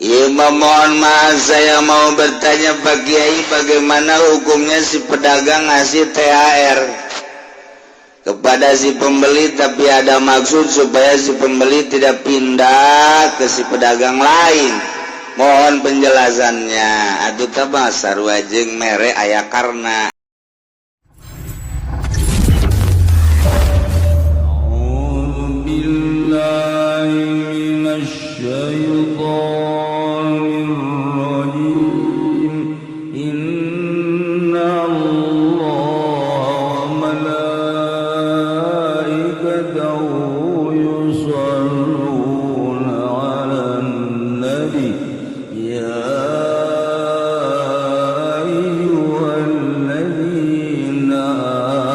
Iya, mohon maaf, saya mau bertanya, Pak Kiai, bagaimana hukumnya si pedagang ngasih THR kepada si pembeli, tapi ada maksud supaya si pembeli tidak pindah ke si pedagang lain? Mohon penjelasannya. Aduh, tabah sarua jeung mere aya karena. أعوذ بالله من الشيطان الرجيم. إن الله وملائكته يصلون على النبي يا أيها الذين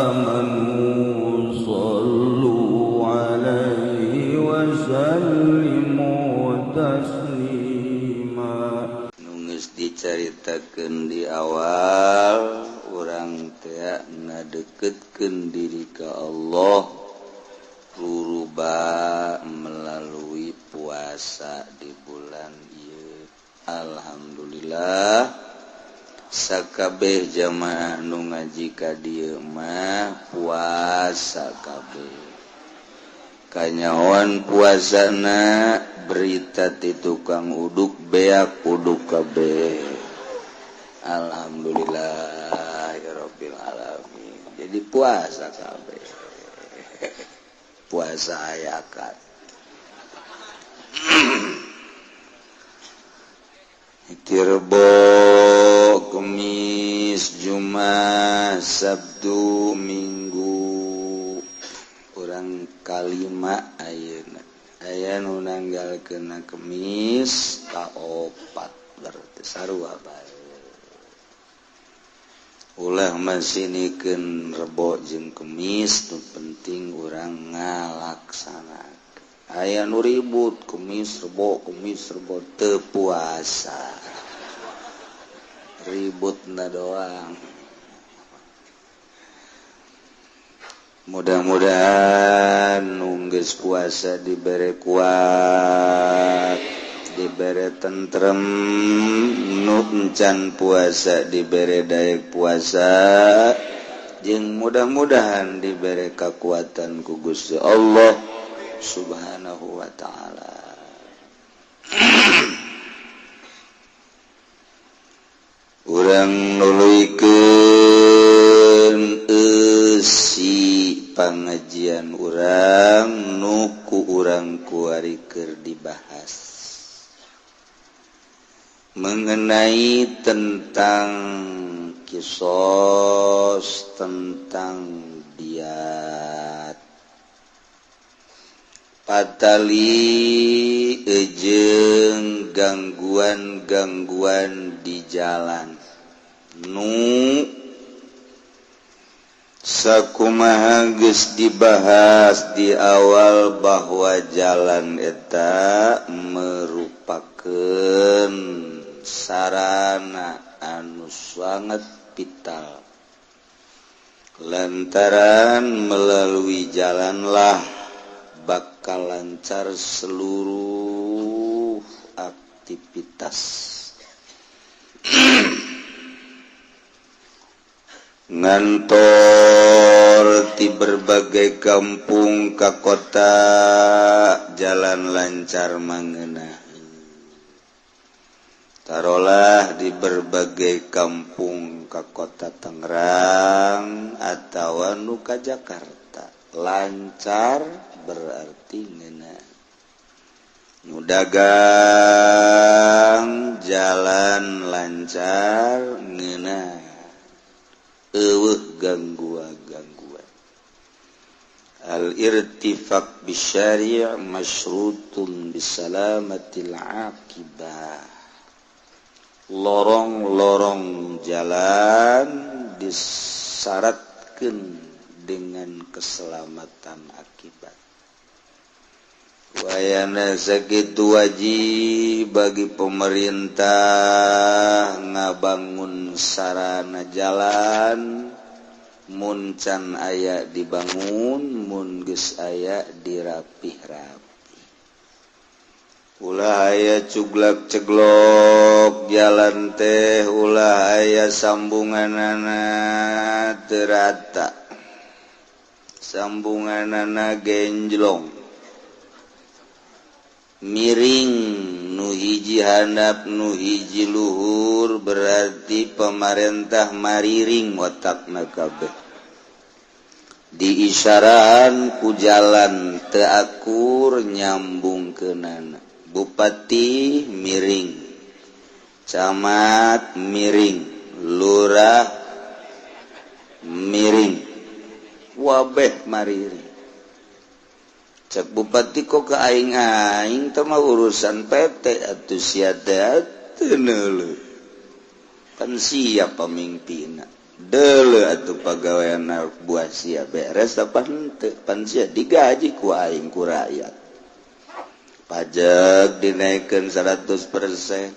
آمنوا صلوا عليه وسلموا تسليما. Nu geus dicaritakeun di awal, urang teh ngadeketkeun diri ka Allah ruruba melalui puasa di bulan ieu. Alhamdulillah, sakabeh jamaah nu ngaji ka dieu mah puasa kabeh. Kanyahoan puasana, berita ti tukang uduk beak uduk kabeh. Alhamdulillah ya Rabbil alamin. Jadi puasa kabeh, puasa ayakan. Rebo, Kemis, Jumat, Sabtu, Minggu, urang kalima ayeuna. Aya nu nanggal kena Kemis kaopat, berarti sarua bae. Ulah masinikeun Rebo jeung Kemis, nu penting urang ngalaksanakeun. Aya nu ribut Kemis Rebo, Kemis Rebo, teu puasa, ribut na doang. Mudah-mudahan nu geus puasa dibere kuat, dibere tentrem, nu encan puasa dibere daek puasa, jeung mudah-mudahan dibere kekuatan ku Gusti Allah Subhanahu wa ta'ala. Urang nuluykeun eusi pangajian urang nu ku urang kuari keur dibahas mengenai tentang kisos, tentang diat patali ejeng gangguan-gangguan di jalan nu sakumaha geus dibahas di awal bahwa jalan eta merupakan sarana anu sangat vital, lantaran melalui jalanlah bakal lancar seluruh aktivitas. Ngantor di berbagai kampung ke kota, jalan lancar mangeuna. Tarolah di berbagai kampung ke kota Tangerang atau nu ka Jakarta, lancar berarti ngeuna. Nu dagang jalan lancar ngeuna, eueuh gangguan-gangguan. Al-irtifaq bisyari' masyrutun bisalamatil akibah. Lorong-lorong jalan disyaratkeun dengan keselamatan akibat. Wayana sakitu wajib bagi pemerintah ngabangun sarana jalan, mun can aya dibangun, mun geus aya dirapih-rapih. Ulah aya cuglak ceglok jalan teh, ulah aya sambunganana teu rata, sambunganana genjlong, miring, nu hiji handap, nu hiji luhur, berarti pemerintah mariring watakna kabeh. Diisyarahan ku jalan teu akur nyambung kenana. Bupati miring, camat miring, lurah miring, wabeh mariring. Cek bupati, "Kok ke aing? Aing teh mah urusan PT atuh, sia teh teu neuleuh." Kan siap pemimpinna, deuleu atuh pagawean buah sia beres apa henteu. Pan sia digaji ku aing, ku rakyat. Pajak dinaikkan 100%,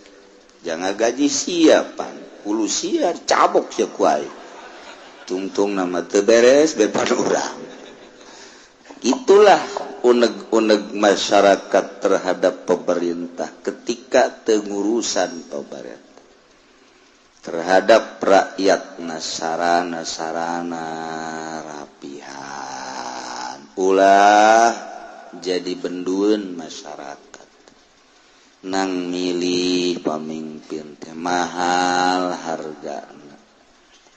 jangan gaji siapan ulu sia cabok sia ku aing. Tungtung nama teu beres bepan urang. Itulah uneg-uneg masyarakat terhadap pemerintah ketika tengurusan pemerintah terhadap rakyat. Nasarana sarana rapihan, ulah jadi bendun masyarakat. Nang milih pamimpin teh mahal harga,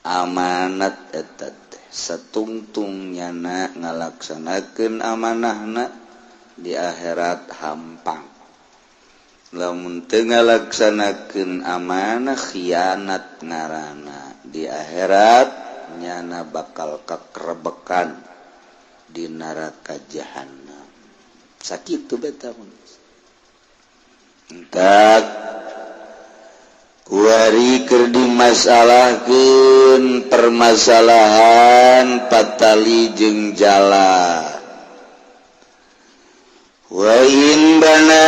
amanat eta teh. Satungtung nyana ngalaksanakeun amanahna, di akhirat hampang. Lamun teu ngalaksanakeun amanah, khianat ngaranna, di akhirat nyana bakal kakrebekan di neraka jahanam. Sakitu beta. Entak kuari keur dimasalahkeun permasalahan patali jeung jala. Wa in bana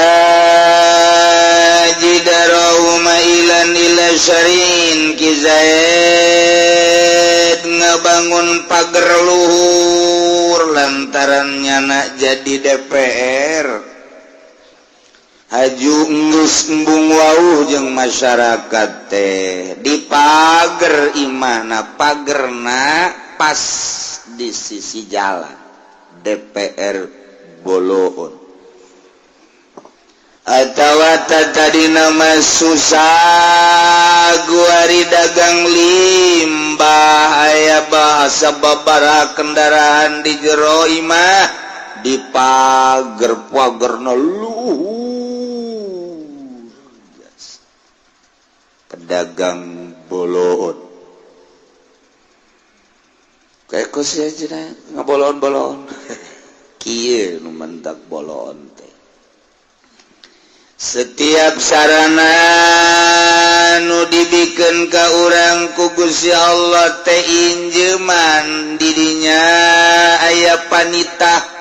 jidarahu mailan ila syarin. Ki Zaid ngabangun pagar luhur lantaran nyana jadi DPR, haju geus embung wauh jeung masyarakat teh, di pager imahna, pagerna pas di sisi jalan DPR Boloon. Atawa tadi nama susah guari dagang limbah, aya bahasa babara kendaraan di jero imah, di pager, pagerna luhur. Pedagang Boloon kayak kos aja ngabolon-bolon kieu nu mentak bolon teh. Setiap sarana nu dibikin ke urang ku Gusti Allah teh injeman, didinya aya panita.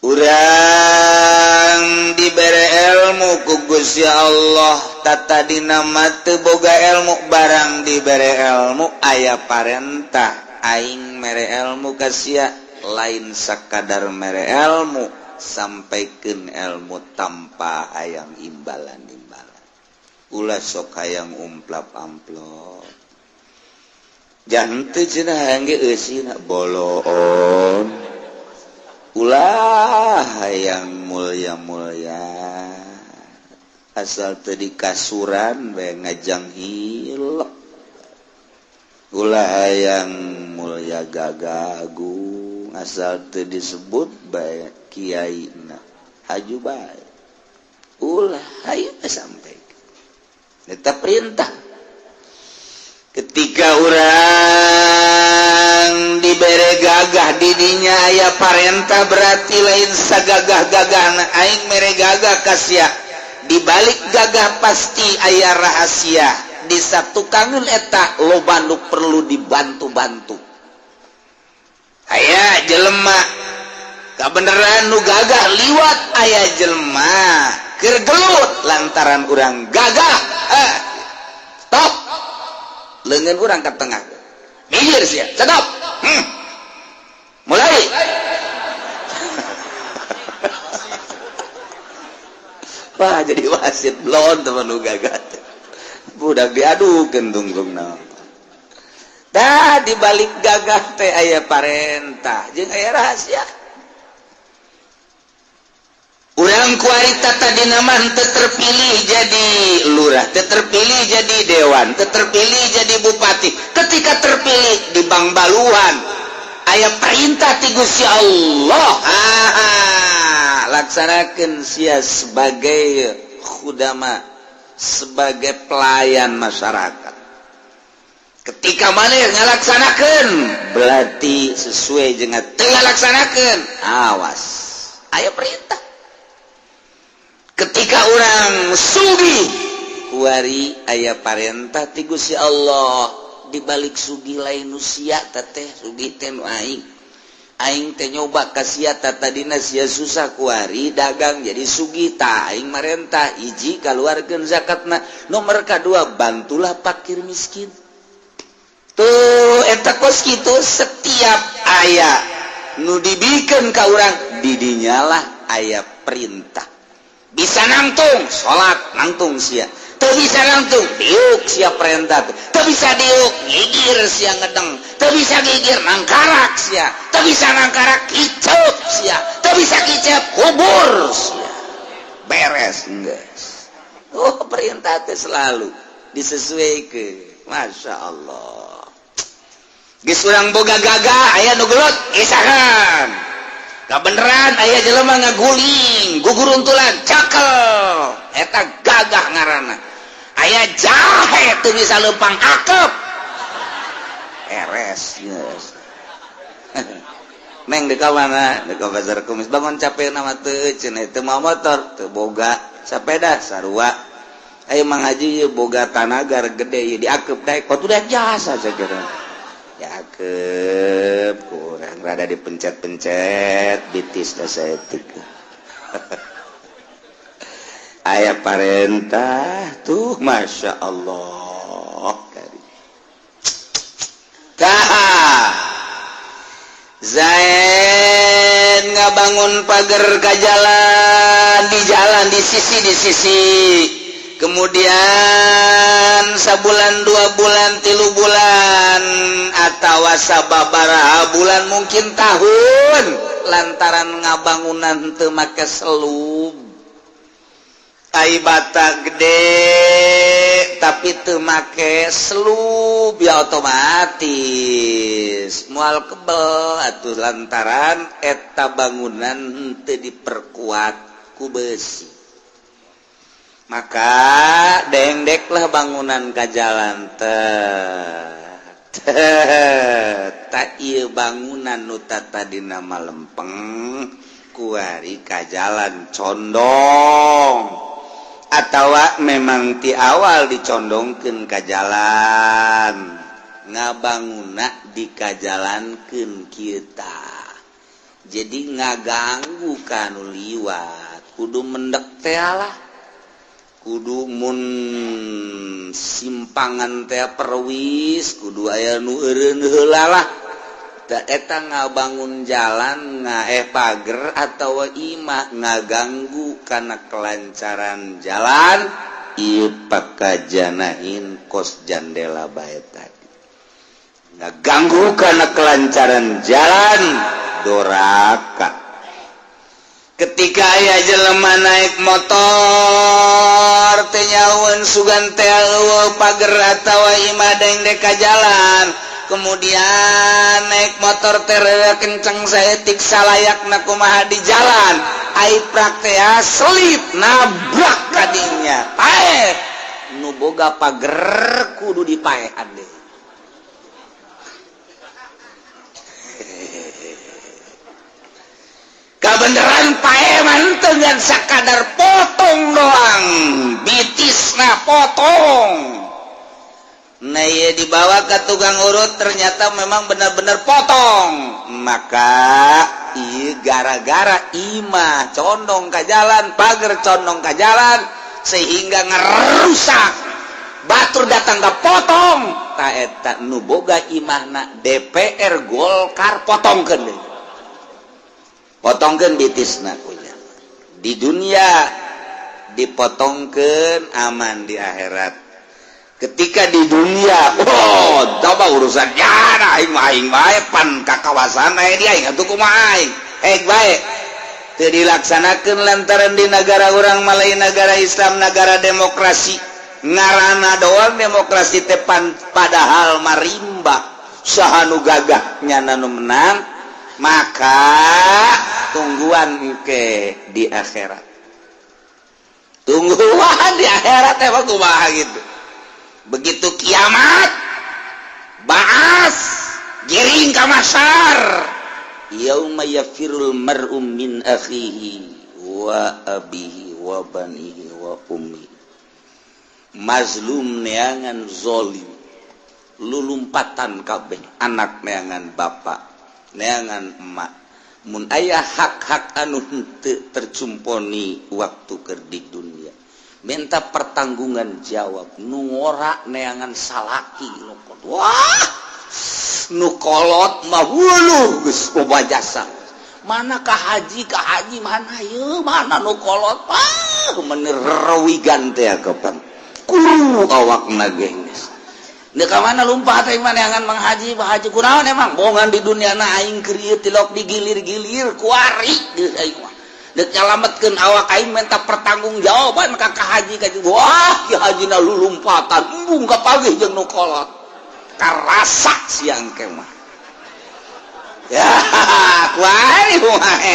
Urang dibere ilmu ku Gusti Allah, tata dina teu boga ilmu, barang dibere ilmu aya parentah. Aing mere ilmu ka sia, lain sakadar mere ilmu, sampaikan ilmu tanpa hayang imbalan-imbalan. Ulah sok hayang umplap amplop, jangan cenah hayang ge eusina boloon. Ulah hayang mulia-mulia, asal teu di kasuran bae ngajang hilep. Ulah hayang mulia gagagung, asal teu disebut bae kiai na haju bae. Ulah hayu sampai eta perintah. Ketika orang dibere gagah, didinya aya parentah, berarti lain sagagah-gagah aing mere gagah ka sia, dibalik gagah pasti aya rahasia. Di satu kangen eta loba nu perlu dibantu-bantu. Aya jelema kebenaran nu gagah liwat, aya jelema keur gelut lantaran urang gagah. Eh, stop, lengan urang ke tengah, minggir sia, stop. Mulai. Wah, jadi wasit blon teman nu gagah teh. Budak diadukeun tungtung naon. Dah, di balik gagah teh aya parentah jeung aya rahasia. Urang kuarita tadi nama teu terpilih jadi lurah, teu terpilih jadi dewan, teu terpilih jadi bupati. Ketika terpilih di Bangbaluan, aya perintah ti Gusti Allah. Ah, laksanakan sia sebagai khudama, sebagai pelayan masyarakat. Ketika mana ngalaksanakan, berarti sesuai dengan teu ngalaksanakan, awas, aya perintah. Ketika orang sugih kuari, aya parentah ti Gusti Allah. Dibalik sugih lain nu sia teh, sugih teh nu aing. Aing teh nyoba ka sia, tadina sia susah, kuari dagang jadi sugih. Ta aing marentah, hiji, kaluarkeun zakatna, nomor kadua, bantulah fakir miskin. Tuh, eta kos kitu. Setiap aya nu dibikeun ka urang, didinyalah aya perintah. Bisa nangtung salat, nangtung sia. Teu bisa nangtung, diuk sia perintah. Teu bisa diuk, gigir sia ngedeng. Teu bisa gigir, nangkarak sia. Teu bisa nangkarak, kicep sia. Teu bisa kicep, kubur sia. Beres geus. Oh, perintah teh selalu disesuaikan. Masya Allah. Geus urang boga gagah, aya nu gelut, kisahan beneran, aya jelema ngaguling guguruntulan, cakel, eta gagah ngaranna. Aya jahe tuh bisa lempang, akep, beres. Yes. Neng, di mana? Di pasar kumis bangun capek nama teu cenah, teu mau motor, teu boga sepeda sarua. Ayo Mang Haji, ieu boga tanagar gede ieu, diakep daek kok udah jasa saya kira. Diakep kurang rada dipencet-pencet bitis dah saeutik. Aya parentah tuh, Masya Allah. Tah, Zain ngabangun pagar ke jalan, di jalan di sisi, di sisi. Kemudian sabulan, 2 bulan, 3 bulan, atau sababaraha bulan, mungkin tahun, lantaran ngabangunan teu make selub, ai bata gede tapi teu make selub, ya otomatis mual kebel atuh, lantaran eta bangunan teu diperkuat ku besi. Maka dengdeklah bangunan ka jalan teh. Tak, ieu bangunan nu tadina lempeng, kuari ka jalan condong, atau memang ti awal dicondongkeun ka jalan, ngabanguna dikajalankeun kita, jadi ngaganggu kanu liwat. Kudu mendek teh lah, kudu mun simpangan teh perwis kudu aya nu eureun heula lah. Da eta ngabangun jalan nga pager atau imah ngaganggu karena kelancaran jalan, ieu pakajanain kos jandela bae tadi ngaganggu karena kelancaran jalan, doraka. Ketika aya jelema naik motor teh nyaun sugan teh eueuh pager atawa imah dengdek ka jalan, kemudian naik motor teh kenceng saeutik, salayakna kumaha di jalan, ai praktea selip nabrak kadinya, paeh. Nu boga pager kudu dipaehan deui. Kebenaran paeman dengan sakadar potong doang, bitisna potong. Nah, ya dibawa ke tukang urut, ternyata memang benar-benar potong. Maka iya, gara-gara imah condong ke jalan, pagar condong ke jalan, sehingga ngerusak, batur datang ke potong. Ta eta nu boga imahna DPR Golkar, potongkeun deui, potongkeun bitisna. Kunya di dunia Dipotongkeun aman di akhirat. Ketika di dunia, oh, coba urusan ya aing mah, aing bae pan ka kawasan aya di aing atuh, kumaha aing hek bae teu dilaksanakeun lantaran di negara urang mah lain negara Islam, negara demokrasi. Ngarana doang demokrasi teh pan, padahal marimba saha nu gagah nyana nu menang. Maka tungguan ke di akhirat, tungguan di akhirat emang kumaha gitu. Begitu kiamat, baas giring ka mahsyar, yauma yafirul mar'u min akhihi wa abihi wa banihi wa ummi. Mazlum neangan zolim, lulumpatan kabeh, anak neangan bapak, neangan emak, mun aya hak-hak anu henteu tercumponi waktu keur di dunia, minta pertanggungan jawab. Nu ngora neangan salaki. Wah, nu kolot mah hulu geus loba jasa. Mana ka haji, ka haji mana ye, mana nu kolot? Ah, mener rewigan teh kapan kuru awakna geus. Dek ka mana lumpat teh neangan Mang Haji? Mang Haji kunaon emang bongan di dunia na aing keur ieu tilok digilir-gilir kuari geus aing mah. Dek nyalametkeun awak aing, minta pertanggungjawaban ka ka haji ka. Wah, ki hajina lulumpatan, embung kapagih jeung nu kolot. Karasa siang ke mah ya kuari wae.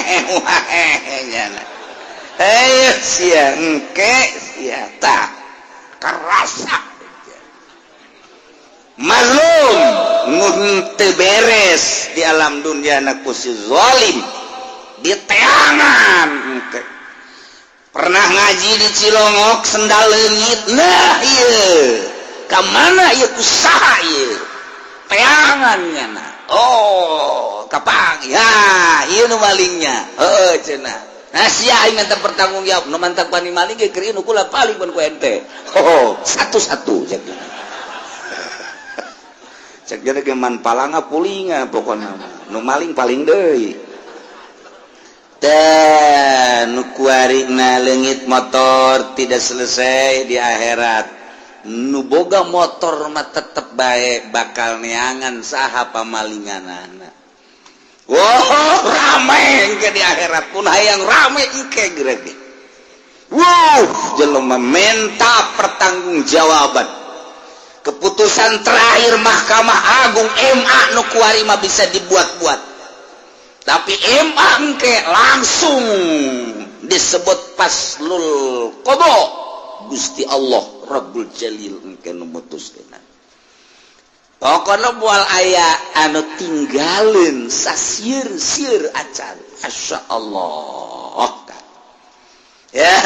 Eh, sia engke sia tak karasa mazlum mun teu beres di alam dunia na ku si zalim di teangan engke. Pernah ngaji di Cilongok, sendal leungit. Nah, ieu ka mana ieu, ku saha ieu teangan nyana? Oh, kapang ya ieu nu malingnya. Heuh, cenah. Nah, sia aing minta pertanggung jawab. Nu mantak wani maling ge keur nu kula paling mun ku ente. Oh, satu-satu cek. Cek jadi ge man palanga pulinga pokona. Nu maling paling deui. Dan nu kuarina leungit motor tidak selesai di akhirat. Nu boga motor mah tetep bae bakal neangan saha pamalinganana. Wow, rame engke di akhirat pun hayang rame engke gerek. Wow, jelema minta pertanggungjawaban. Keputusan terakhir Mahkamah Agung, MA, nu kuari mah bisa dibuat-buat. Tapi MA engke langsung disebut faslul qada. Gusti Allah Rabbul Jalil engke nu mutuskeun. Pokoknya moal aya anu tinggalin sasieun-sieun acan. Masya Allah ya,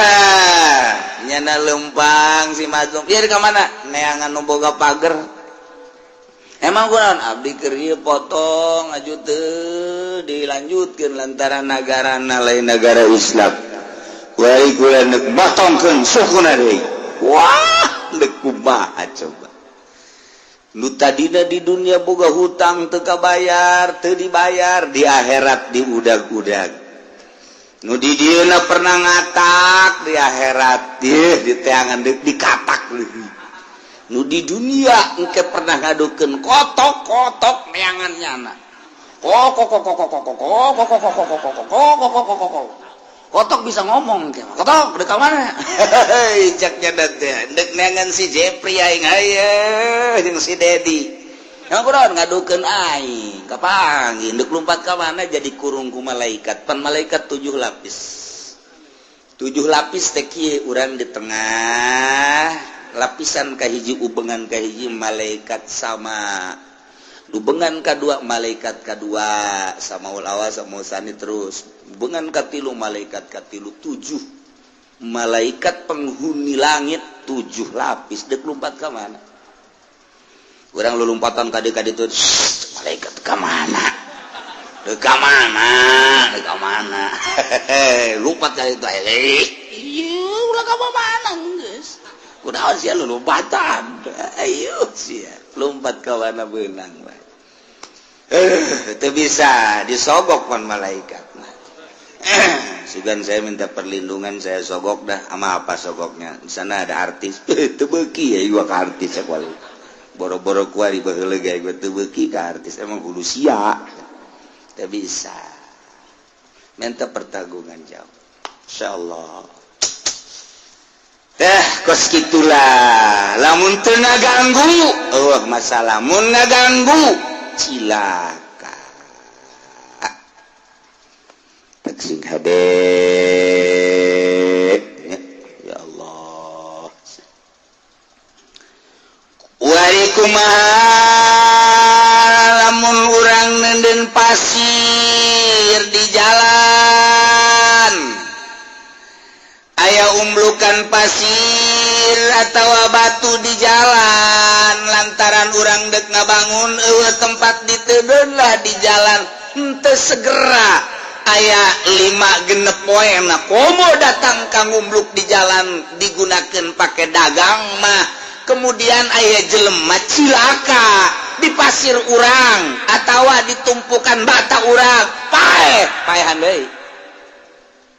nyana lempang si mazlum ya ka mana neangan nu boga pager. Emang kunaon abdi keur ieu potong aju teu dilanjutkeun lantaran nagarana lain negara Islam. Wari kula nek botongkeun sukuna deui. Wah, deuk kumaha coba? Nu tadina di dunia boga hutang teu kabayar, teu dibayar, di akhirat diudag-udag. Nu di dieuna pernah ngatak, di akhirat di teangan dikatak leuwih. Nu di dunia engke pernah ngadukeun kotok-kotok neangan nyana. Kok kok kok kok kok kok kok kok kok kok kok kok kok kok kok kok kotok bisa ngomong ke kotok dek mana cek nyana teh dek neangan si Jepri aing aya jeung si Dedi yang kunaon ngadukeun aing kapanggih dek lumpat ka mana, jadi kurung ku malaikat. Pan malaikat tujuh lapis, tujuh lapis teh kieu, urang di tengah lapisan kahiji, ubengan kahiji malaikat sama, ubengan kedua malaikat kedua sama awal sama sani, terus ubengan katilu malaikat katilu. Tujuh malaikat penghuni langit, tujuh lapis. Dek lompat ke mana orang? Lu lompatan kade kade itu malaikat ke mana, dek ke mana, dek ke mana? Lompat kali itu, iya ulah ke mana geus. Kunaon sia lu lompatan? Ayo sia lompat ke mana beunang bae. Eh, itu bisa disogok pan malaikat. Sugan saya minta perlindungan, saya sogok dah. Sama apa sogoknya? Di sana ada artis. Teu beuki ya gua ke artis ya kuali. Boro-boro kuari baheula ge gua teu beuki ke artis. Emang kudu sia. Teu bisa. Minta pertanggungan jawab. Insyaallah. Teh kos kitulah. Lamun teu ngaganggu, eueuh masalah. Mun ngaganggu, cilaka. Sing hade ya Allah. Wari kumaha lamun urang nenden pasir di jalan, aya umblukan pasir atau batu di jalan, lantaran urang dek ngabangun eueuh tempat ditedeun lah di jalan, henteu segera aya 5-6 poe na komo datang ka ngumbluk di jalan digunakan pakai dagang mah, kemudian aya jelema cilaka di pasir urang atau ditumpukan bata urang, paeh, paehan deui.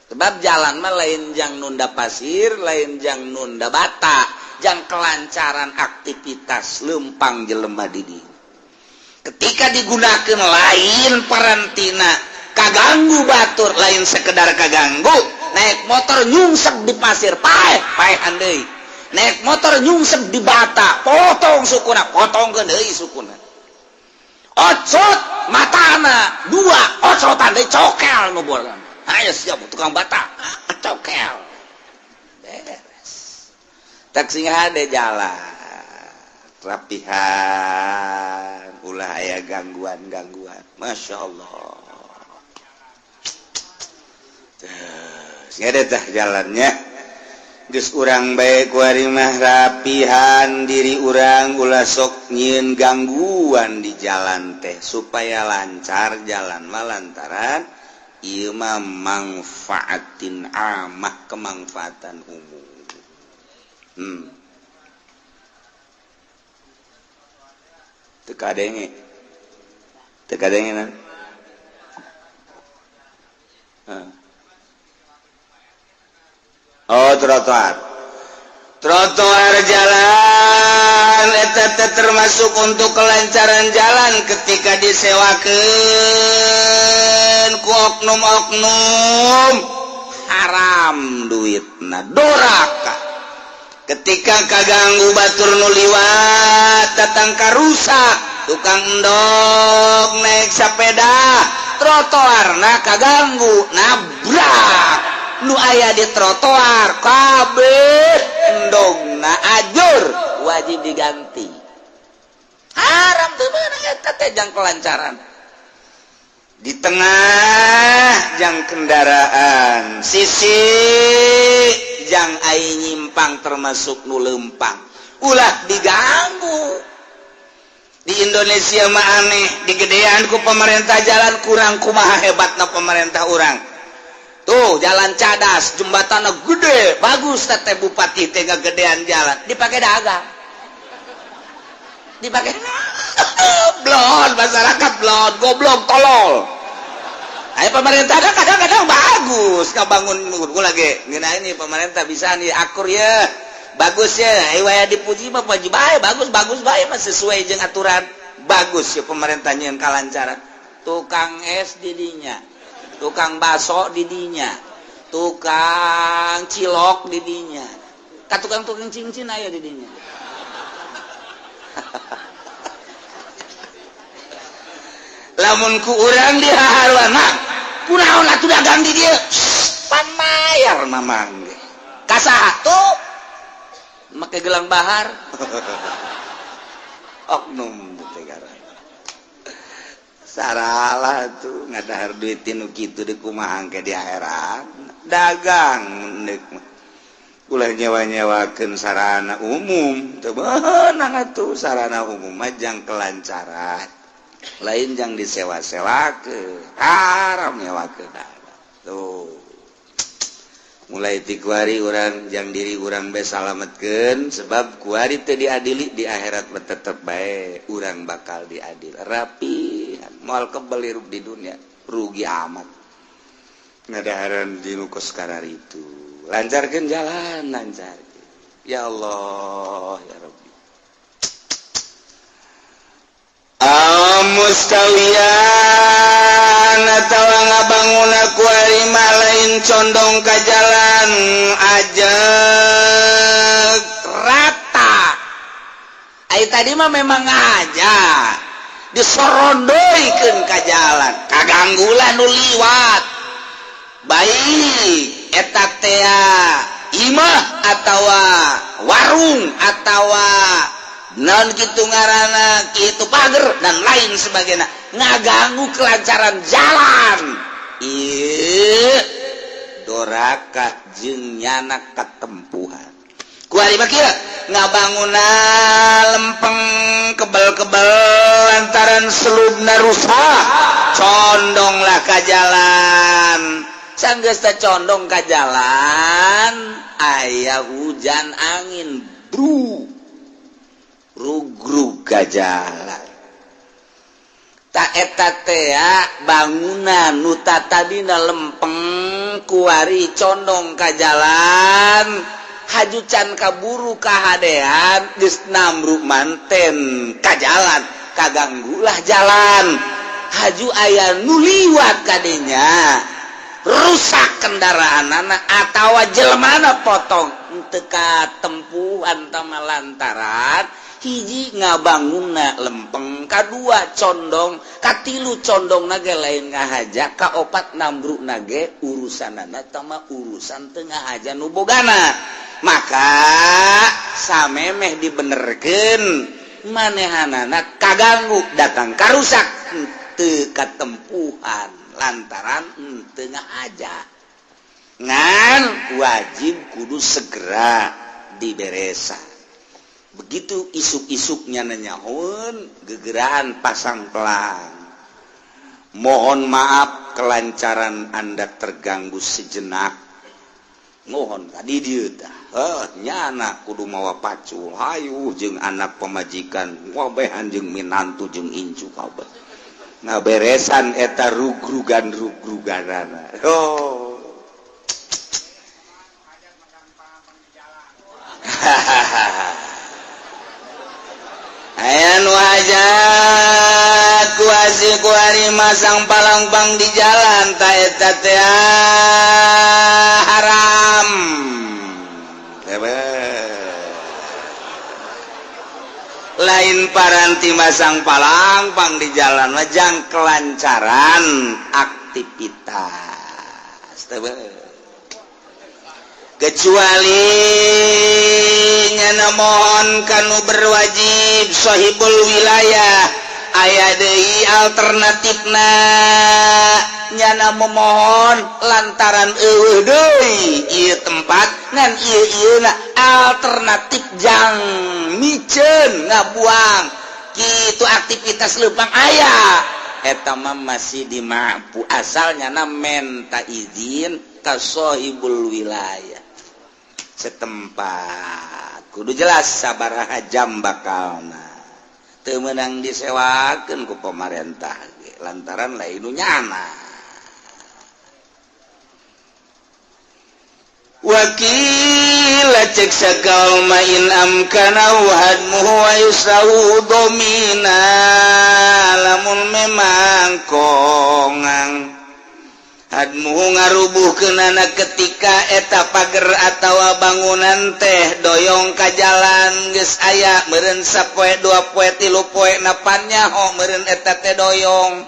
Sebab jalan mah lain jang nunda pasir, lain jang nunda bata, jang kelancaran aktivitas lempang jelema di dieu. Ketika digunakan lain parantina, kaganggu batur, lain sekedar kaganggu, naik motor nyungsep di pasir, paeh, paehan deui. Naik motor nyungsep di bata, potong sukuna, potong deui sukuna. Ocot matana dua, ocotan deui, cokel nu bolan. Ayo siap tukang bata, cokel. Beres. Tak sing hade jalan. Rapihan, ulah aya gangguan-gangguan. Masya Allah. Sing hade tah jalannya. Geus urang bae kuari mah rapihan diri urang, ulah sok nyieun gangguan di jalan teh supaya lancar jalan mah, lantaran ieu mah mangfaatin amah, kemanfaatan umum. Teu kadenge. Teu kadenge na? Huh. Oh, trotoar. Trotoar jalan eta teh termasuk untuk kelancaran jalan. Ketika disewakeun ku oknum-oknum, haram duitna, doraka. Ketika kaganggu batur nu liwat, datang karusak, tukang endog naik sepeda, trotoarna kaganggu, nabrak nu aya di trotoar kabeh, endogna ajur, wajib diganti. Haram teu meunang eta teh, jang kelancaran di tengah jang kendaraan, sisi jang ai nyimpang, termasuk nu lempang ulah diganggu. Di Indonesia mah aneh, digedean ku pemerintah jalan, kurang kumaha hebatna pemerintah urang. Tuh jalan Cadas, jembatan gede, bagus teh, bupati teh gedean jalan, dipakai dagang, dipakai blon masyarakat, blon, goblok, tolol. Ayo pemerintah kadang-kadang bagus bangun gua lagi ngena ini, pemerintah bisa nih, akur ya, bagus ya. Ayo waya dipuji mah puji bae, bagus bagus bae mah sesuai jeung aturan, bagus ya pemerintahnya yang kalancaran. Tukang es didinya, tukang baso didinya, tukang cilok didinya, ka tukang-tukang cincin aya didinya. Lamun ku urang dihaharuan mah, kunaon atuh dagang di dieu? Pan mayar mamang ge. Ka saha tuh make gelang bahar? Oknum teh saralah tuh ngadahar duit nu kitu di kumaha ke di akhirat. Dagang deuk mah ulah nyewa-nyewakeun sarana umum, teu beunang atuh. Sarana umum mah jang kelancaran, lain jang disewa-sewakeun, haram nyewakeun. Tuh mulai ti kuari urang jang diri urang bae salametkeun, sebab kuari teu diadili di akhirat mah tetep bae urang bakal diadil. Rapi moal kebel hirup di dunia, rugi amat. Ngadaharan di nu kos itu lancarkan jalan, lancar. Ya Allah, ya Rabbi. Mustawiyan atawa ngabangun kuari mah lain condong ka jalan aja, rata. Ai tadi mah memang aja disorondoikeun ka jalan, kaganggulan nu liwat, baik eta tea imah atawa warung atawa non gitu ngaranna kitu, pager dan lain sebagainya, ngaganggu kelancaran jalan. Ieu doraka jeung nyana katempuhan. Kuari mah kieu, ngabanguna lempeng, kebel-kebel, lantaran selubna rusak, condonglah ka jalan. Sanggeus teh condong ka jalan, aya hujan, angin, bru rugrug ka jalan. Tak eta tea bangunan nu tadina lempeng, kuari condong ka jalan, haju can kaburu kahadean geus namruk manten ka jalan, kaganggulah jalan. Haju aya nu liwat kadinya, rusak kendaraan anak atau jelmana, potong teu katempuhan tama, lantaran hiji ngabangunna lempeng, kadua condong, katilu condong nage lain ngahaja, kaopat nambruk nage urusanana tama urusan teu ngahaja nu bogana. Maka samemeh dibenerkeun, manehanana kaganggu, datang karusak, teu katempuhan lantaran teu ngahaja. Ngan wajib kudu segera diberesan. Begitu isuk-isuknya nanyahun gegeraan, pasang pelang, "Mohon maaf, kelancaran Anda terganggu sejenak, mohon tadi dia." Oh, nyana kudu mawa pacul, hayu jeung anak pamajikan wabehan jeung minantu jeung incu kabeh ngaberesan eta rugrugan rugruganana. Oh, hahaha, aya nu hajat kuasi kuari masang palangpang di jalan, ta eta teh haram. Tebe. Lain paranti masang palangpang di jalan, wajang kelancaran aktivitas. Tebe. Kecuali nyana mohon kanu berwajib, sahibul wilayah. Aya deui alternatifna, nyana memohon lantaran euweuh deui ieu tempat, ngan ieu ieu alternatif jang miceun ngabuang kitu aktivitas leumpang aya, eta mah masih dimampu asal nyana menta izin ka sahibul wilayah setempat. Kudu jelas sabaraha jam bakalna, teu meunang disewakeun ku pamarentah ge lantaran lain nu nyana. Wakila cek sakal ma in amkana hadmuhu wa yusrahu domina. Lamun memang kongang hadmuhu ngarubuh kenana ketika eta pager atawa bangunan teh doyong ka jalan, geus aya meureun sapoe, 2 poe, 3 poe, napannya ho meureun eta teh doyong,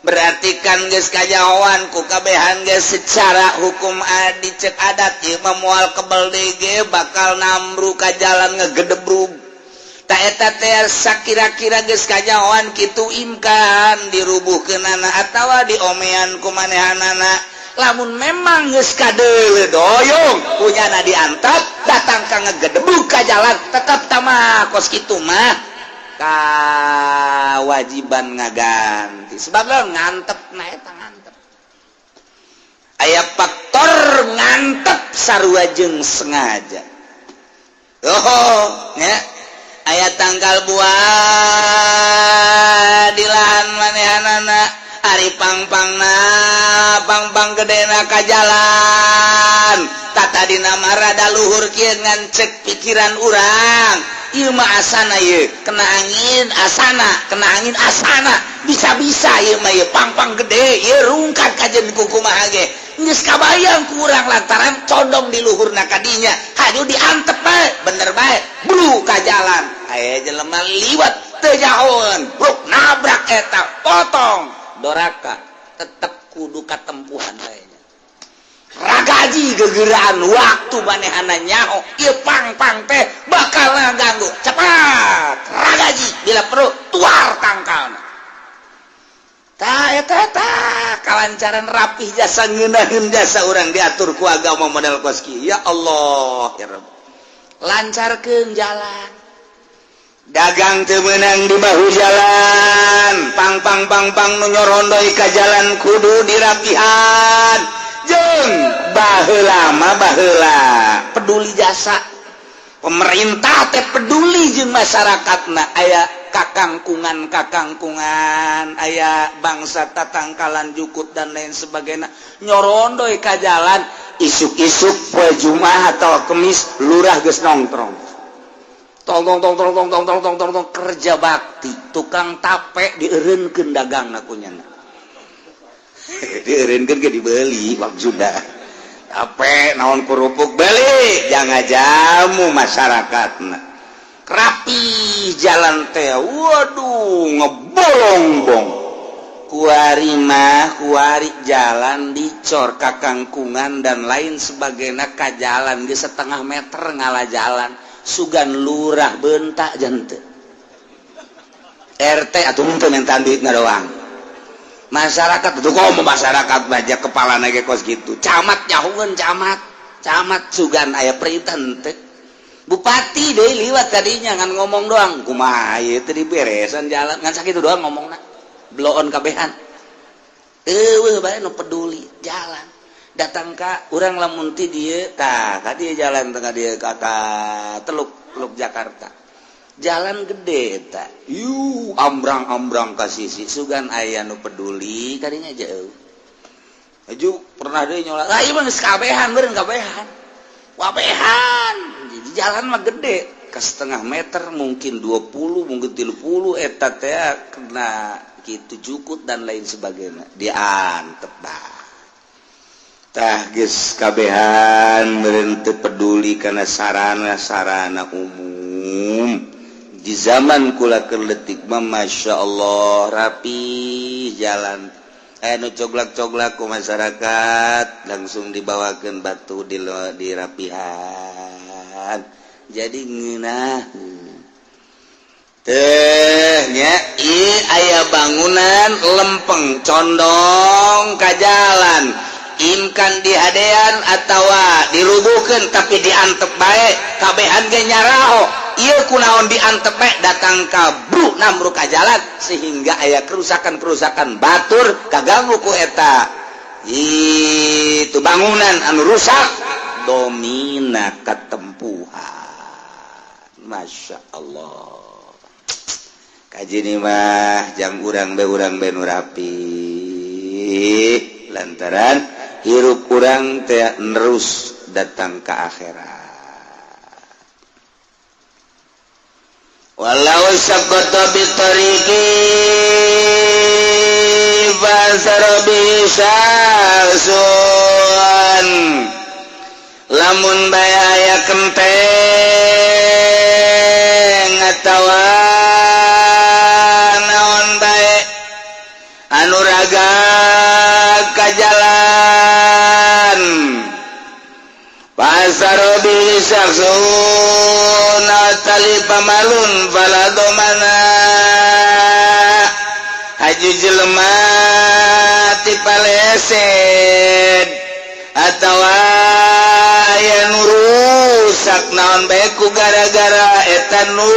berarti kan geus kajahoan ku kabehan geus secara hukum adi cek adat ieu mah moal kebel deui ge, bakal namru ka jalan, ngegedebrug. Ta eta teh sakira-kira geus kajahoan kitu, imkan dirubuhkeunana atawa diomean ku manehanana. Lamun memang geus kadeuleu doyong punyana, diantap datang ka ngegedebrug ka jalan, tetap tama kos kitu mah kewajiban ngaganti. Sebab lo ngantep, nah eta ngantep aya faktor ngantep sarua jeung sengaja. Oh nya, aya tangkal buah di lahan manehanana. Ari pang-pangna, pang-pang gedena ka jalan. Tata dina rada luhur kieu, ngan cek pikiran urang ieu mah asana ieu kena angin, asana kena angin, asana bisa-bisa ieu mah ieu pang-pang gede ieu rungkat kajen kumaha ge geus kabayang kurang lantaran condong di luhurna kadinya. Hayu diantep bae, bener bae, blu ka jalan. Aya jelema liwat teu nyahoeun, bruk, nabrak eta, potong doraka, tetep kudu katempuhan bae ragaji gegeraan. Waktu manehana nyaho ieu pang-pang teh bakal ngaganggu, cepat ragaji, bila perlu tuar tangkalna. Ta eta eta kalancaran rapih jasa, ngeunaheun jasa urang diatur ku agama model kos kieu. Ya Allah, ya Rabb, lancarkeun jalan. Dagang teu meunang di bahu jalan. Pang pang pang pang nu nyorondoi ka jalan kudu dirapihan. Jeung baheula mah, baheula peduli jasa pemerintah teh, peduli jeung masyarakatna. Aya kakangkungan kakangkungan, aya bangsa tatangkalan jukut dan lain sebagainya nyorondoi ka jalan. Isuk-isuk poe Jumat atau Kemis, lurah geus nongkrong, tong tong tong tong tong tong tong tong tong tong, kerja bakti. Tukang tape dieureunkeun dagangna, kunyana dieureunkeun ge dibeli. Maksudna tape naon, kerupuk, beli jangan jamu masyarakatna. Rapi jalan teh, waduh, ngebolongbong. Kuari mah, kuari jalan dicor kakangkungan dan lain sebagainya ka jalan ge setengah meter ngala jalan. Sugan lurah bentak jante RT atau untuk minta duit doang masyarakat itu. Kok mau masyarakat baca kepala naik kos gitu. Camat nyahueun, camat camat sugan aya perintah henteu. Bupati deh liwat tadinya ngan ngomong doang, kumaha ieu teh diberesan jalan, ngan sakitu doang ngomongna, bloon kabehan. Eueuh bae nu peduli jalan. Datang ka urang lamun ti dieu tah ka dieu, jalan tengah dieu ka Teluk Teluk Jakarta, jalan gede eta yu ambrang-ambrang ka sisi. Sugan aya nu peduli kadinya jauh. Aju pernah deh nyolak, ah ieu mah geus kabehan beureun, kabehan wabehan. Jadi jalan mah gede ke setengah meter, mungkin 20, mungkin 30, eta teh kena gitu jukut dan lain sebagainya, diantep bah. Tah geus kabehan meureun teu peduli kana sarana-sarana umum. Di zaman kula keur leutik mah, Masya Allah, rapi jalan. Nu coglak-coglak ku masyarakat langsung dibawakan batu di dirapihan, jadi ngeunah teh nya. Aya bangunan lempeng condong ka jalan, imkan dihadean atawa dirubuhkeun, tapi diantep bae, kabehan ge nyaraho ieu kunaon diantep bae. Datang ka bru namru ka jalan sehingga aya kerusakan-kerusakan batur kaganggu ku eta itu bangunan anu rusak, domina ketempuhan. Masya Allah, kaji mah jang urang be, urang be nu rapi, lantaran hirup urang teh nerus datang ke akhirat. Walau saqata bi tariqi fasara bi syakhsun, lamun bae aya kenteng atawa naon bae anu raga ka jalan, fasara bi syakhsun talifa malun fala domana. Haji jelema ti paleset atawa aya nu rusak naon bae ku gara-gara eta nu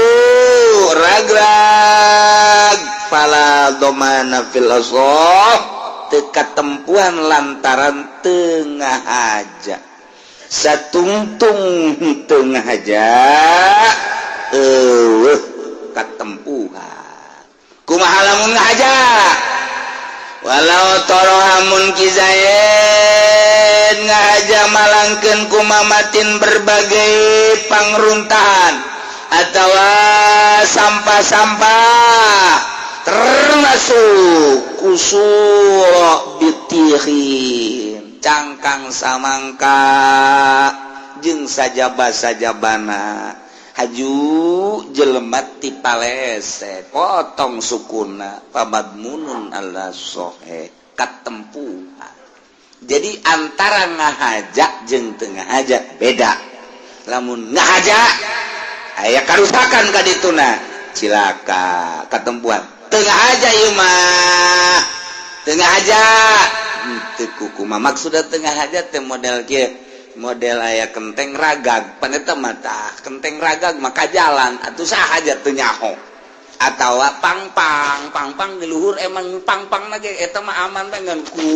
ragrag, fala domana fil asah, teu katempuhan lantaran tengah aja satungtung tengah aja eueuh katempuhan. Kumaha lamun ngahaja? Walau toroha, mun Ki Zaid ngahaja malangkeun kumamatin berbagai pangruntahan atau sampah-sampah, termasuk qusura bittikhin, cangkang samangka jeung sajaba-sajabana, haju jelema tipalese potong sukuna, famadmunun ala shohih, katempuhan. Jadi antara ngahaja jeung teu ngahaja beda. Lamun ngahaja aya karusakan ka dituna, cilaka, katempuhan. Teu ngahaja ieu mah, teu ngahaja teu kumaha maksudna. Teu ngahaja teh model kieu, model aya kenteng ragag pan eta mah. Tah, kenteng ragag maka jalan atuh, saha teu nyaho? Atawa pang-pang, pang-pang di luhur, emang pang-pang lagi eta mah aman bae, ngan ku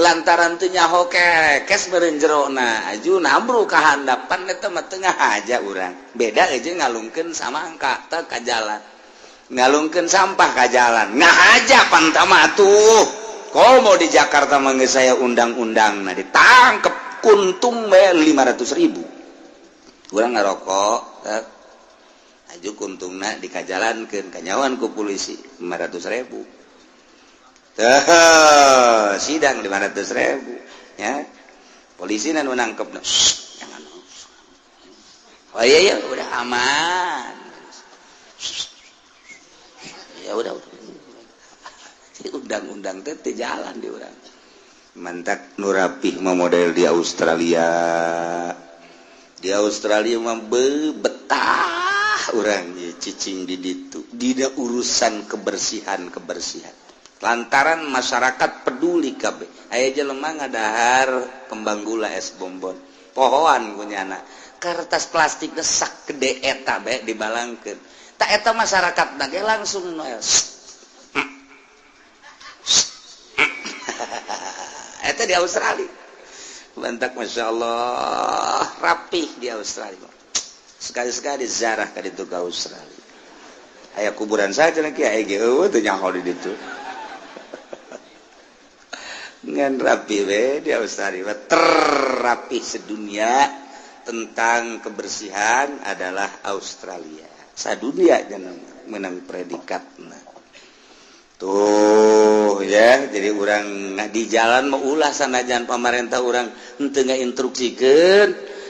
lantaran teu nyaho kekes meureun jerona, aju nambru ka handap. Pan eta mah teu ngahaja urang. Beda aja ngalungkeun samangka teh ka jalan, ngalungkeun sampah ka jalan, ngahaja pan mah tuh. Komo di Jakarta mah geus saya undang-undang, nah ditangkep kuntung bae 500 ribu. Urang ngarokok aju kuntungna dikajalankeun, kanyawan ku polisi, 500 ribu. Tuh, sidang 500 ribu ya. Polisi nu nangkep, jangan, oh iya iya, udah aman ya, udah. Undang-undang teh jalan di urang. Mantak nu rapih mah model di Australia. Di Australia mah betah urang cicing di ditu dina urusan kebersihan kebersihan, lantaran masyarakat peduli kabeh. Aya jelema ngadahar kembang gula, es bonbon, pohoan ku nyana kertas plastik desak gede eta bae dibalangkeun. Tak eta masyarakat ge langsung noel. Eta di Australia. Mantak Masya Allah rapih di Australia. Sekali-sekali zarah ka ditu ke Australia. Aya kuburan saja lagi, aya ge eueuh teu nyaho di ditu. Ngan rapi we di Australia, terrapi sedunia tentang kebersihan adalah Australia. Sadunia jangan menang predikatna tuh ya. Jadi urang di jalan mau ulah, sanajan pemerintah urang henteu instruksikeun,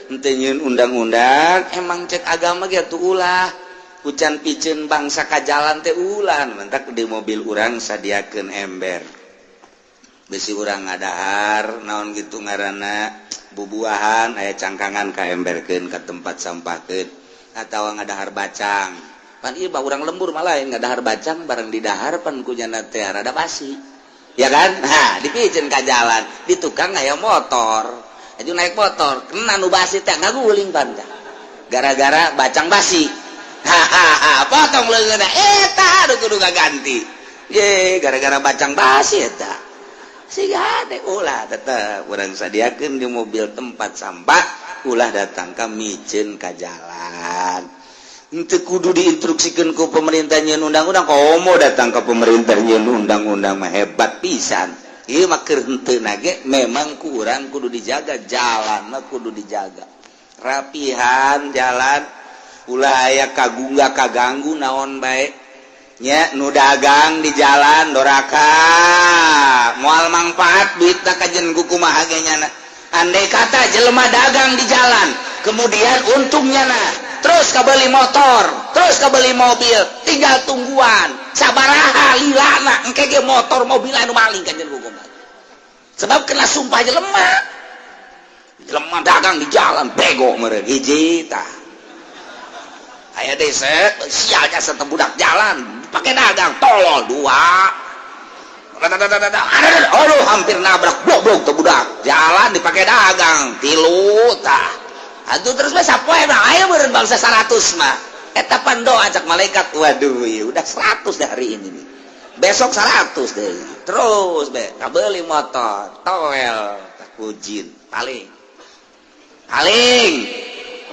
henteu nyieun undang-undang, emang cek agama gitu ulah hujan piceun bangsa ka jalan teh ulah. Mantak di mobil urang sadiakeun ember besi. Urang ngadahar naon gitu ngaranna, bubuahan aya cangkangan, ka emberkeun ka tempat sampahkeun. Atau ngadahar bacang pan, ieu urang lembur malah yang ngadahar bacang bareng didahar pan ku nyana teh rada basi ya kan. Nah, dipiceun ka jalan, di tukang aya motor, aju naik motor kena nu basi teh, ngaguling pan gara-gara bacang basi. Hahaha, potong leungeunna eta, aduh, kudu ganti ye gara-gara bacang basi eta. Siga deh, ulah, tetep urang sadiakeun di mobil tempat sampah, ulah datang ka miceun ka jalan. Henteu kudu diinstruksikan ku pemerintah nyieun undang-undang. Komo datang ke pemerintah nyieun undang-undang mah hebat pisan. Ieu mah keur henteu ge memang kurang, kudu dijaga jalan mah, kudu dijaga rapihan jalan, ulah aya kagungga kaganggu naon bae nya. Nu dagang di jalan doraka, moal mangfaat duitna kajen kumaha ge nyana. Andai kata jelema dagang di jalan kemudian untungnya, nah, terus kabeli motor, terus kabeli mobil, tinggal tungguan sabaraha lilana, engke ge motor mobil anu maling kajen kumaha, sebab kena sumpah jelema. Jelema dagang di jalan bego meureun. Hiji tah aya desa sialnya satu budak jalan pakai dagang, tolol. Dua, aduh, hampir nabrak, goblok tuh budak jalan dipakai dagang. Tilu tah atuh, terus mah sapoe mah aya meureun bangsa 100 mah. Eta pan doa cak malaikat, waduh ya udah 100 deh hari ini nih, besok 100 deh, terus be kabeli motor toel kujin, paling paling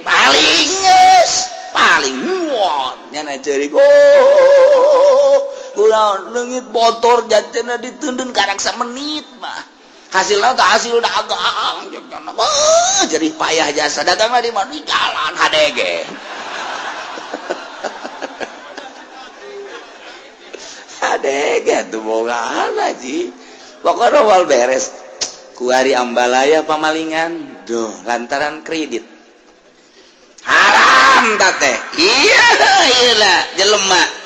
paling geus paling muat nyana ceurik, oh Kunaon leungit motor jatena diteundeun karak samenit mah. Hasilna teh hasil dagang. Jadi payah jasa dagang mah di mana di jalan HDG. HDG tuh bogaan haji. Pokoknya wal beres. Kuari ambalaya pamalingan, duh lantaran kredit. Haram teh. Iya, iya jelema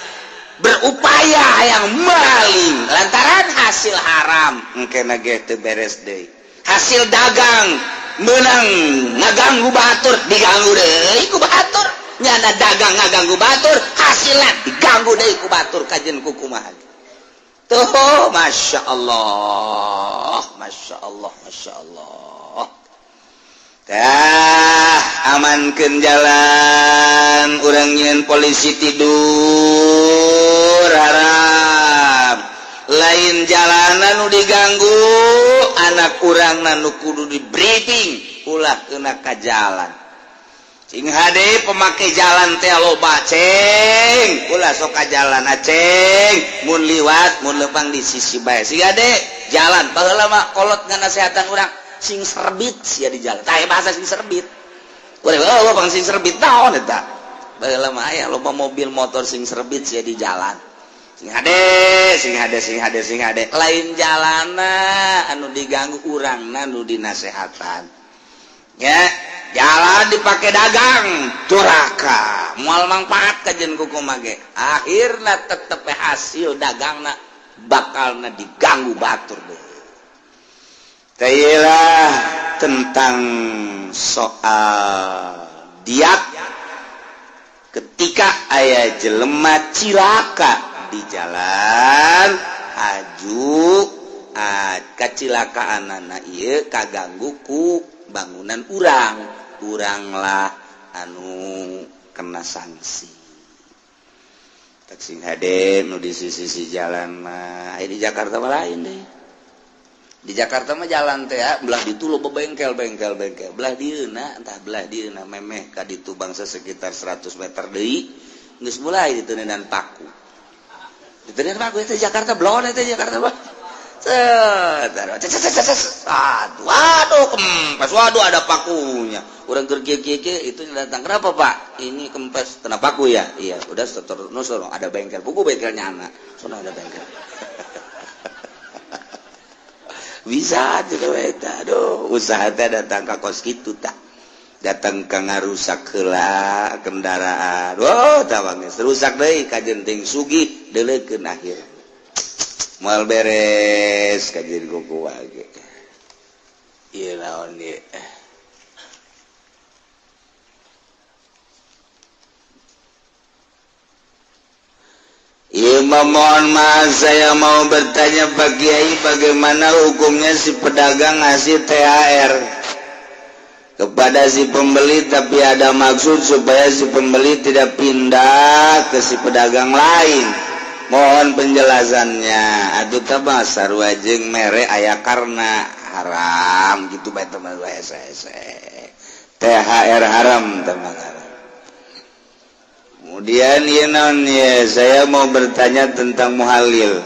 berupaya yang maling lantaran hasil haram engkena ge teu beres deui. Hasil dagang menang ngaganggu batur, diganggu deui ku batur. Nyana dagang ngaganggu batur, hasilna diganggu deui ku batur kajen ku kumaha. Tuh, Masya Allah, Masya Allah, Masya Allah. Dah amankeun jalan, urang nyieun polisi tidur haram. Lain jalanan nu diganggu, anak urang nu kudu di briefing ulah kena ka jalan. Cing hade pemakai jalan teh loba ceng, ulah sok ka jalan aceng, mun liwat mun lempang di sisi bae. Sing hade jalan baheula mah kolot nganasehatan urang sing serbit sia di jalan. Tah bahasa sing serbit. Boleh oh bang sing serbit naon eta? Baheula mah aya loba mobil motor sing serbit sia di jalan. Sing hade, sing hade, sing hade, sing hade. Lain jalana anu diganggu urangna nu dinasehatan. Ya, jalan dipakai dagang duraka, moal mangfaat kajen kumaha ge. Akhirna tetep hasil dagangna bakalna diganggu batur deui. Tailah tentang soal diat ketika aya jelema cilaka di jalan aju kacilakaan anak ieu kaganggu ku bangunan urang, uranglah anu kena sanksi. Tak sing hade nu di sisi-sisi jalan mah di Jakarta mah lain deh. Di Jakarta mah jalan teh ya, belah ditu loba bengkel bengkel bengkel, belah dieuna entah belah dieuna memeh ka ditu bangsa sekitar 100 meter deui geus mulai diteuneunan paku. Diteuneunan paku eta Jakarta blon eta Jakarta mah. Aduh, aduh kempes, waduh ada pakunya. Urang keur kieu kieu itu datang, kenapa Pak? Ini kempes kena paku ya? Iya, udah terus ada bengkel, buku bengkelnya anak. Sono ada bengkel. Bisa juga eta. Aduh, usaha teh datang ka kos kitu tah. Datang ka ngarusak heula kendaraan. Wah, tawang geus rusak deui kajen ting sugih deuleukeun akhir. Moal beres kajen kuku ge. Ieu naon ieu? Iya, mohon maaf saya mau bertanya Pak Kiai, bagaimana hukumnya si pedagang ngasih THR kepada si pembeli tapi ada maksud supaya si pembeli tidak pindah ke si pedagang lain. Mohon penjelasannya. Aduh tabah sarua jeung mere aya karena haram gitu bae teman THR haram teman haram. Kemudian ya non ya, saya mau bertanya tentang muhalil.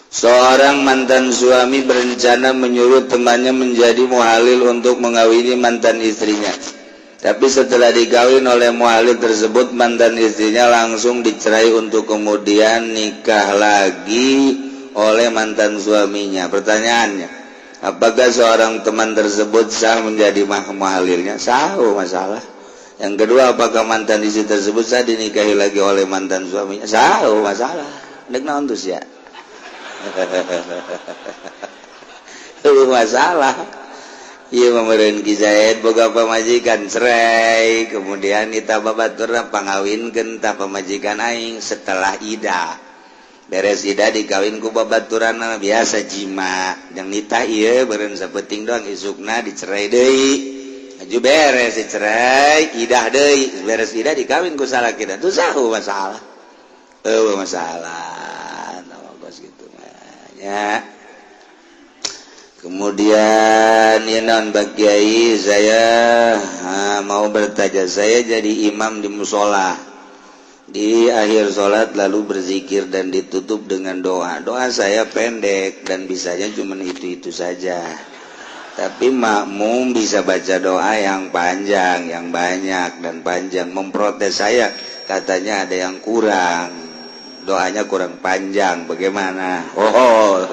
Seorang mantan suami berencana menyuruh temannya menjadi muhalil untuk mengawini mantan istrinya. Tapi setelah dikawin oleh muhalil tersebut, mantan istrinya langsung dicerai untuk kemudian nikah lagi oleh mantan suaminya. Pertanyaannya, apakah seorang teman tersebut sah menjadi muhalilnya? Sah, masalah. Yang kedua, apakah mantan istri tersebut sah dinikahi lagi oleh mantan suaminya? Sah, masalah. Dek naon tuh sia? Masalah. Ieu meureun Ki Zaid boga pamajikan cerai, kemudian kita babaturna pangawinkeun ta pamajikan aing setelah idah. Beres idah dikawin ku babaturanna biasa jima. Jeung nitah ieu beureun sapenting doang isukna dicerai deui. Aju beres dicerai, idah deui, beres idah dikawin ku salakina. Tuh sahu masalah. Eueuh masalah. Nah, kos kitu mah nya. Kemudian ya non Pak Kiai, saya mau bertanya, saya jadi imam di musola. Di akhir sholat lalu berzikir dan ditutup dengan doa. Doa saya pendek dan bisanya cuma itu-itu saja. Tapi makmum bisa baca doa yang panjang, yang banyak dan panjang. Memprotes saya, katanya ada yang kurang. Doanya kurang panjang, bagaimana? Oh,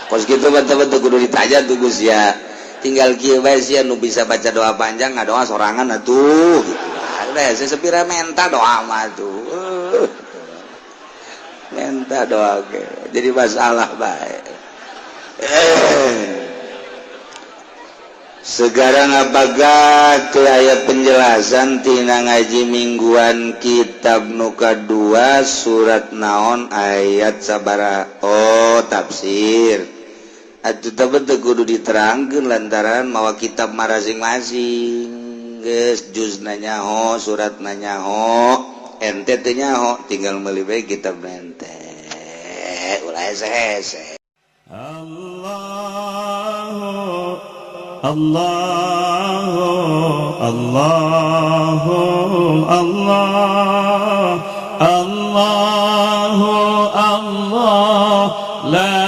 kos gitu betul-betul kudu ditanya tuh, Gus, ya. Tinggal kieu bae sia, nu bisa baca doa panjang ngadoa sorangan atuh gitu. Udah, saya sepira menta doa mah tuh. Menta doa ke. Jadi masalah baik. Sekarang apakah teu aya penjelasan tina ngaji mingguan kitab nuka 2 surat naon, ayat sabara? Oh, tafsir atuh, teu kudu diterangkeun lantaran mawa kitab masing-masing. Geus juz nyaho, surat nyaho, ente teu nyaho, tinggal meuli bae kitab ente, ulah hese-hese. Allah Allah Allah Allah Allah Allah la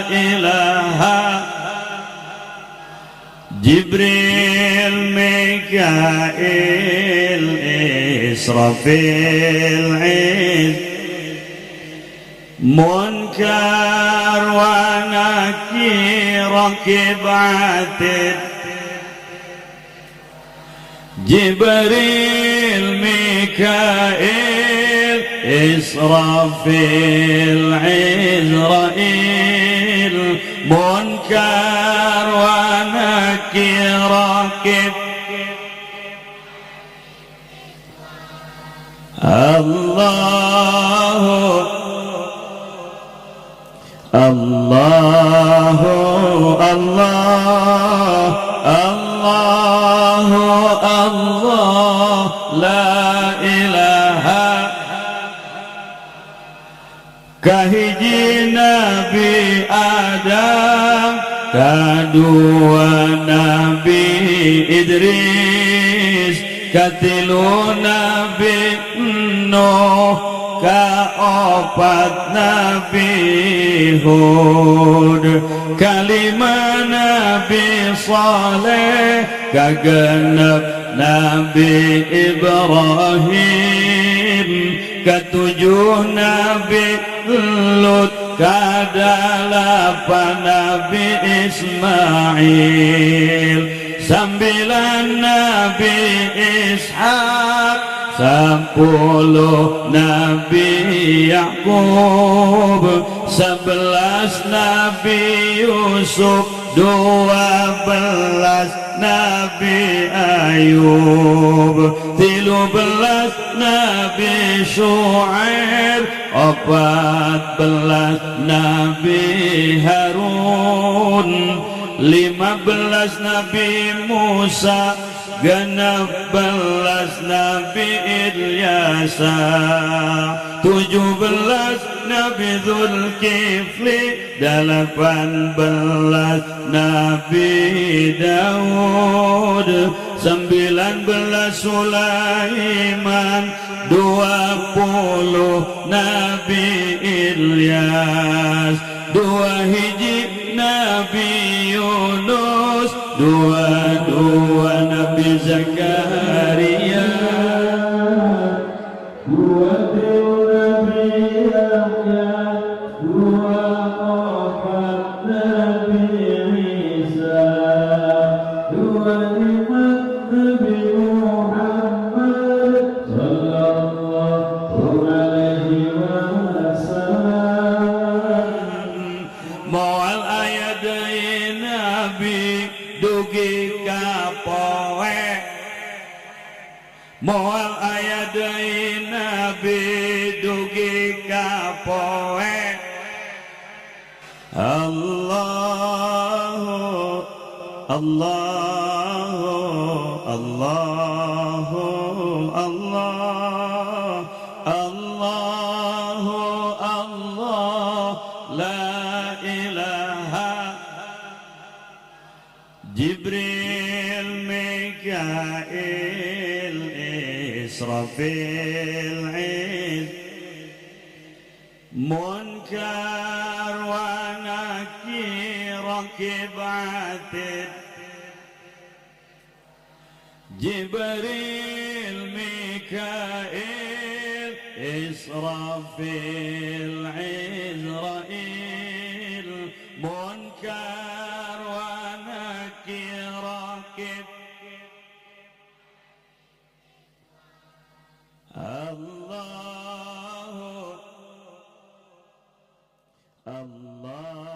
ilaha. Jibril, Mikail, Israfil, Iz Munkar wa Nakir, Rakib, Atid. Jibril, Mikail, Israfil, Izrail, Munkar wa Nakir, Rakib. Allah Allah Allah Allah Allah la ilaha. Kahiji Nabi Adam, kadua Nabi Idris, katilu Nabi Nuh, kaopat Nabi Hud, kalima Nabi Saleh, kagenep Nabi Ibrahim, ketujuh Nabi Lut, kadalapan Nabi Ismail, sambilan Nabi Ishak, 10 Nabi Yakub, 11 Nabi Yusuf, 12 Nabi Ayub, 13 Nabi Shu'aib, 14 Nabi Harun, 15 Nabi Musa, 16 Nabi Ilyasa, 17 Nabi Zulkifli, 18 Nabi Daud, 19 Sulaiman, 20 Nabi Ilyas, 2 Nabi Yunus, 22 Nabi Zakaria, 23 Nabi Yahya, 24 Nabi Isa, 25 Nabi Muhammad sallallahu alaihi wasallam. Moal aya deui nabi dugi ka poe, moal aya deui nabi dugi ka poe. Allah Allah Allah Allah Allah Allah la ilaha. Jibril, Mikail, Israfil. إسرافيل عز منكر ونكير كبعتد جبريل ميكائيل إسرافيل عزرائيل منكر ونكير كب الله الله.